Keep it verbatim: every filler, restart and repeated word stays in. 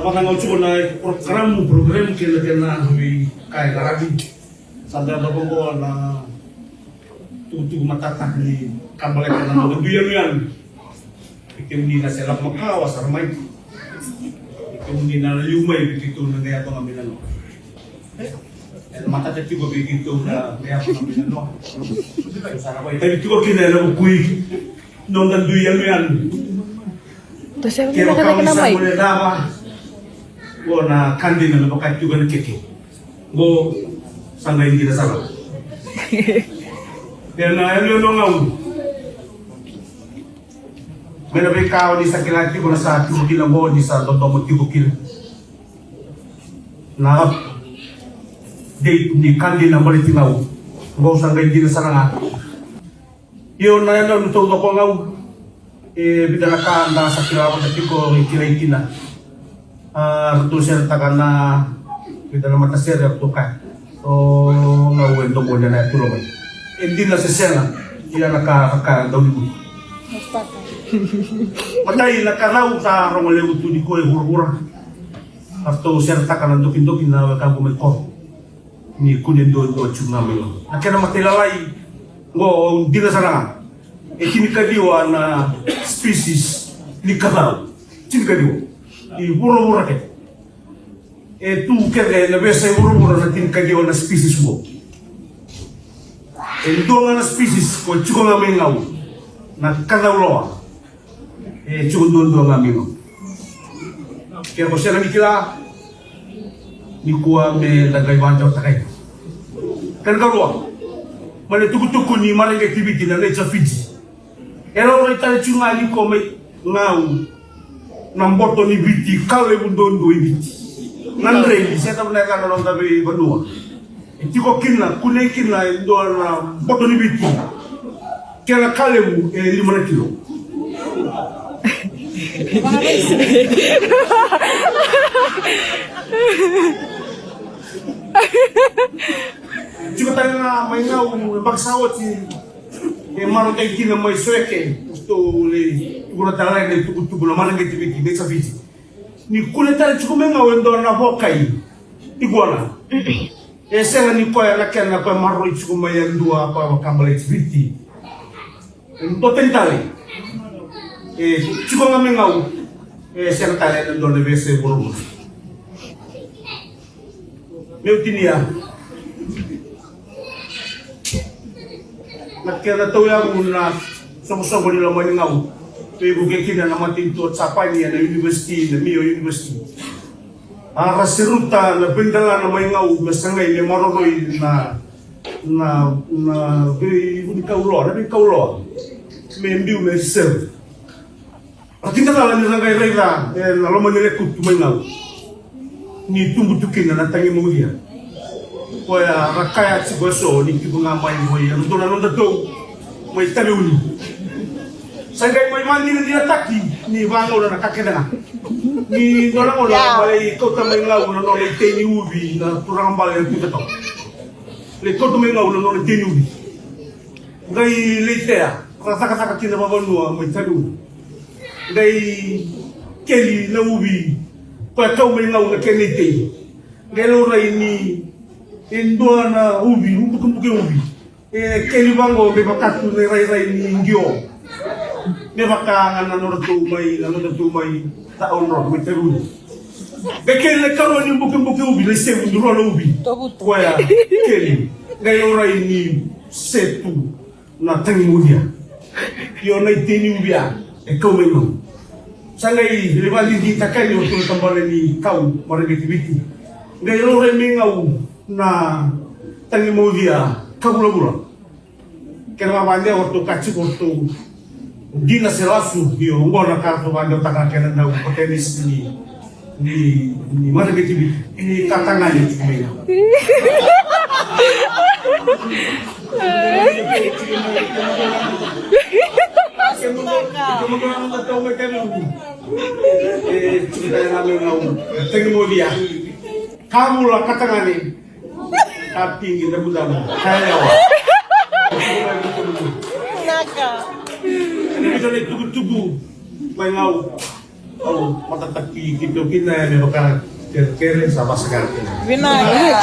Vaka ga tiko na program, program kei na kena vei kai na ravi. Sa dua na vaqo na tukutuku matata ni ka baleta na noda dui yanuyanu. Vei kemuni na se lako makawa sara mai. Vei kemuni na liu mai vei keitou na qai yaco ga mai na noa. E matata tiko vei keitou na qai yaco ga mai na noa. Sa na vakaitavi tiko kina ena vukui noda dui yanuyanu. Ke vaka ni sa gole cava, qo na ka dina me vaka tiko na keke. Qo sa qai dina sara. Ena yanuyanu o Gau. Mai na veika o ni sa kila tiko na sa tiko kina qo ni sa dodomo tiko kina. Na update ni ka dina baleti Gau. Qo sa qai dina sara ga. Io na yanuyanu taucoko o Gau. E vica na ka da sa kila vata tiko e kilai kina. A ratou seretaka na vica na matasere a ratou kaya o Gau e domonia na yatula mai. E dina se sega, ia na ka ka dau liu. Matai na ka rau sa rogo levu tu ni ko e vuravura. A ratou seretaka na dokidoki na wekaqu mai koro. Ni kune duadua tiko ga mai Gau. Na kena matailalai qo au dina sara ga. E tinikaciwa na species ni kacau. Tinikaciwa. I vuravura kece. E tu kece na veiyasai vuravura na tinikaciwa na species qo. E dua ga na species ko tiko ga mai Gau. Na kacau loa. E tiko duadua ga mai Gau. Ke ko sega ni kila, nikua me da qai vakadewataka. Kena karua, mai na tukutuku ni mareqeti Viti na Nature Fiji. E laurai tale tiko ga ni ko mai Gau na boto ni Viti ka levu duadua i Viti. Na dreli, se cava na yacana noda veivanua. E tiko kina, kunei kina e dua na boto ni Viti. Kena ka levu e lima na kilo. Tiko tale ga mai Gau, e baka sa oti. E marautaki kina mai Soeke. Tou lei tukuna tale ga e tukutuku na mareqeti Viti, Nature Fiji. Ni kune tale tiko mai Gau e dua na vokai. Iguana. E sega ni koya na kena koya maroroi tiko mai e dua koya vakabaleti Viti. E dua tani tale. E tiko ga mai Gau. E sega tale e dua na veiyasai vuravura. Meu tinia. Na kena tauyavu na soqosoqo ni loma ni Gau. Veivuke kina na matanitu o Japani ena university, na Mio University. A ra seruta na veidelana mai Gau me sagai me maroroi na, na, na veivunikau loa, na veikau loa. Me biu me seru. A kidacala ni ra qai raica ena loma ni lekutu mai Gau ni tubu tu kina na tagi maucia. Koya ra kaya tiko eso ni tiko ga mai mai e dua na noda tou mai Taveuni. Sa qai mai vadinadinataki ni vagauna na ka kece ga. Ni dua na gauna mai kauta mai Gau na nona itei ni uvi na turaga bale e Kuikatau. Lai kauta mai Gau na nona itei ni uvi. Qai lai tea, ra cakacaka kina vavanua mai Taveuni. Qai keli na uvi, koya kau mai Gau na kena itei. Qai laurai ni e dua na uvi, bukebuke uvi. E keli vaqo me vaka tu na irairai ni qio. Me vaka ga na nodratou mai, na nodratou mai Taveuni, mai Taveuni. Qai keli na ikarua ni bukebuke uvi, na isevu ni rua na uvi. Koya keli. Qai laurai ni se tu na tagi maucia. Io na itei ni uvi ya e kau mai Gau. Sa qai lai vakadiditaka yani o ratou na tabana ni kau mareqeti Viti. Qai laurai mai Gau na tagi maucia ka vulavula. Kena vakadewa o ratou ka tiko o ratou dina se lasu, io oqo na ka ratou vakadewataka kena dau botanist ni ni, ni mareqeti Viti, ni katagane tiko mai na. E, tiko tale ga mai Gau. Tagi maucia. Ka vula katagane. Ka pigi damudamu. Ka yalewa. Naka. Ena vica na itukutuku mai Gau. Au matataki keitou kina, e me vaka kerekere sa vasagara kina. Vinaka.